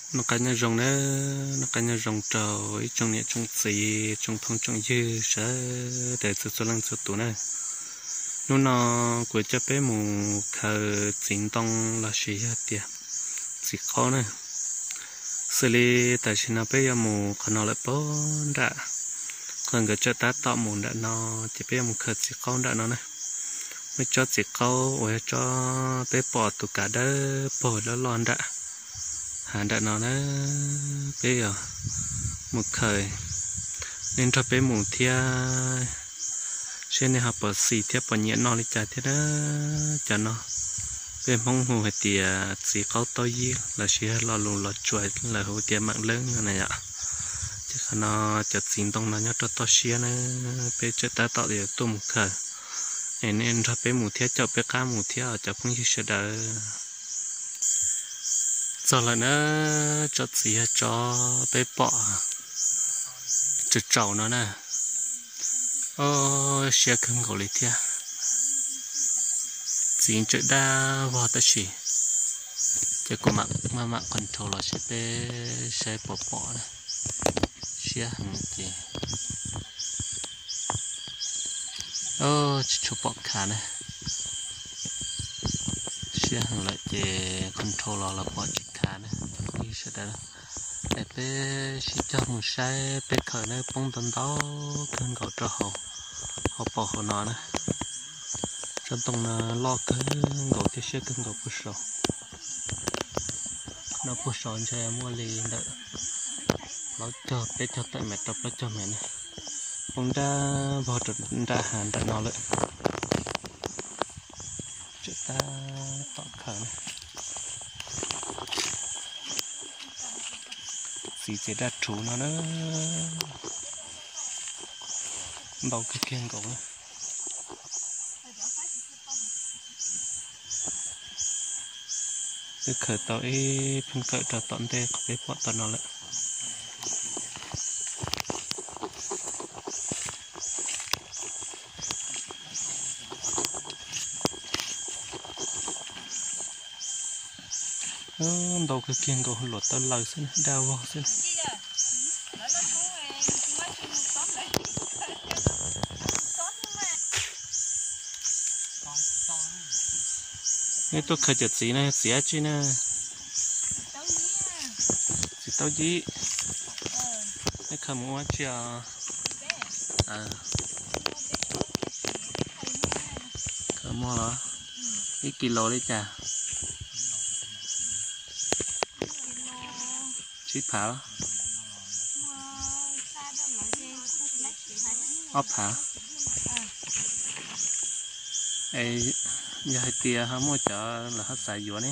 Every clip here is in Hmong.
Noj qab nyob zoo na, noj qab nyob zoo rau ib tsoom niam tsoom txiv tsoom phooj tsoom ywg sawv daws txhua txhua leej txhua tus na. Hnub no kuv coj peb mus khaws txiv ntoo los sis yog tias txiv qaub na. Xws li tam sim no peb yuav mus qhov no lawm pog nram, qhov nkawd tsawm tab tom mus nram no, ces peb yuav mus khaws txiv qaub nram no na. Muaj tsob txiv qaub uas yog tsob peb pom tus kav dawb paug loj loj nram hav nram no na, peb yuav mus khaws. Nej nrog peb mus thiab, seb nej ho pom xis thiab pom nyiam noj li cas thiab na. Cov no peb Hmoob hu hais tias txiv qaub taub yib los sis yog lo lus Los Tsuas lawv hu tias mam leeb no na yom. Ces qhov no cov txiv ntoo no nyob rau toj siab na, peb tsawm tab tom yuav tuaj mus khaws. Es nej nrog peb mus thiab, caum peb qab mus thiab cov phooj ywg sawv daws. Txog lawm na, tsob txiv yog tsob peb pom tsaus tsaus no na. Siab kawg nkaus li thiab. Txiv tsawm dab vog tab sis ces kuv mam maj mam control los seb peb saib puas pom na. Siab heev ces tsis tshua pom khav na. Siab heev lawm ces control los los pom tsis khav na. Sawv daws, es peb sib cog mus saib peb khaws na, poob ntau ntau kawg nkaus rau hauv, hauv paus hauv no na. Tsob ntoo no loj kawg nkaus thiab siab kawg nkaus puag saud. No puag saud ntshe muaj li ntawm plaub caug peb caug tawm mev rau plaub caug mev na. Poob nrab vog rau nram hav nram no lawm. Tsawm tab tom khaws na. Txiv ces daj rhuv no na. Ntau kawg kiag nkaus na. Twb khaws tau ib pheej kawm rau tom ntej qhov peb pom tom no lawm. Ntau kawg kiag nkaus, luam taw laws xwb, daj vog xwb. Neb tuaj khaws cov txiv no, txiv dab tsi na? Txiv taub yib. Neb khaws mus ua dab tsi os? Khaws muag los? Ib kis los li cas? Tsib phav los? Ob phav. Yog hais tias ho muaj cov lawv ho xav yuav ne,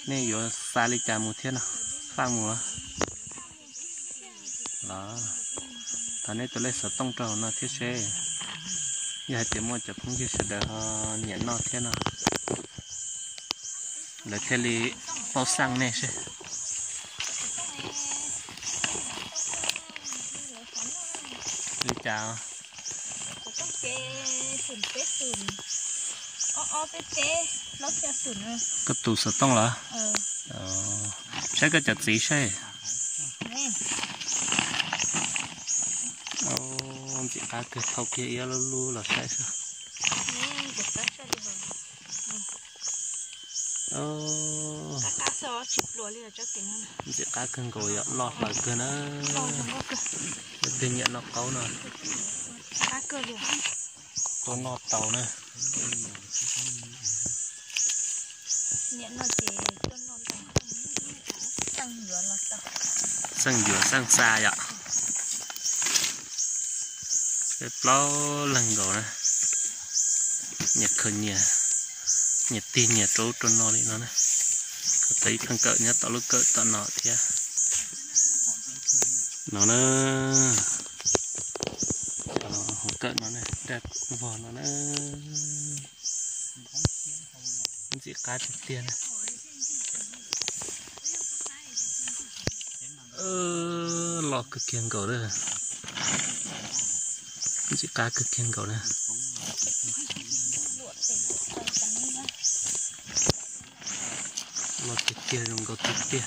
nej yuav xa li cas mus thiab no? Faj mus los? Los thov nej tus lej xov tooj rau hauv no thiab seb, yog hais tias muaj cov phooj ywg sawv daws ho nyiam noj thiab no, lawv thiaj li paub xaj nej seb. Li cas? Koj tus xov tooj los? Saib koj cov txiv saib. Ntxim qab kawg, thau kiag ib lub lub los saib saib. Ntxim qab kawg nkaus, yog loj hlaws kawg na. Leej twg nyiam noj qaub no tuaj noj tau na. Xeej yuav xeej xa yom. Peb plaub leeg nkaus na, nyias khaws nyias, nyias tig nyias rau ub rau no li no na. Khaws tau ib pheej kawm nyob tom lub kawm tom no thiab. No na, hauv kawm no na, daj vog no na. Ntxim qab tiag tiag na. Loj kawg kiag nkaus na. Ntxim qab kawg kiag nkaus na. Loj tiag tiag, zoo nkauj tiag tiag.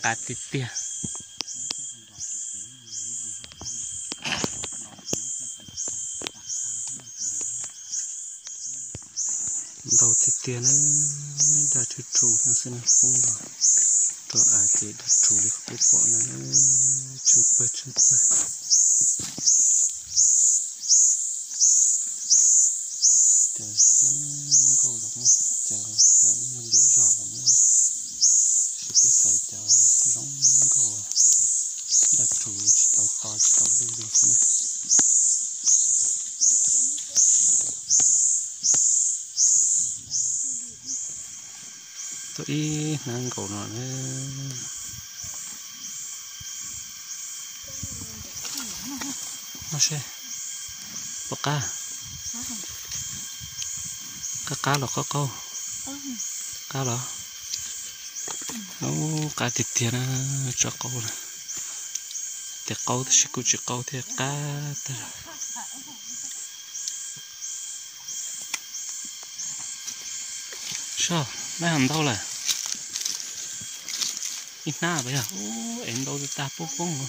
qab tiag tiag. Ntau tiag tiag na, daj rhuv rhuv no xwb na, poob los rau av ces daj rhuv li qhov peb pom no na, tsheej pawg tsheej pawg. Cov zoo nkauj los muaj, cov muaj liab zog los muaj, tsis peb xaiv cov zoo nkauj, daj rhuv tsis tau to tsis tau lwj li xwb na. Tuaj ib hnab nkaus no na. No seb, puas qab? Qab qab los qaub qaub? Qab los? Ub, qab tiag tiag na, tso qaub na. Tias qaub tab sis kuj tsis qaub thiab, qab tag. Soj, lawv ho ntau lawm. Ib hnab pas yog, ub, ev ntau tag poob poob.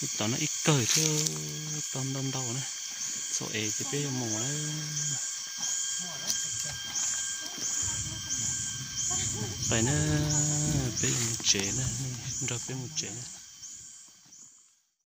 Ib tom no ib kawg thiab, tau ntau ntau na. Txhob ev ces peb yuav mus lawm. Pais na, peb yuav mus tsev na, nrog peb mus tsev na.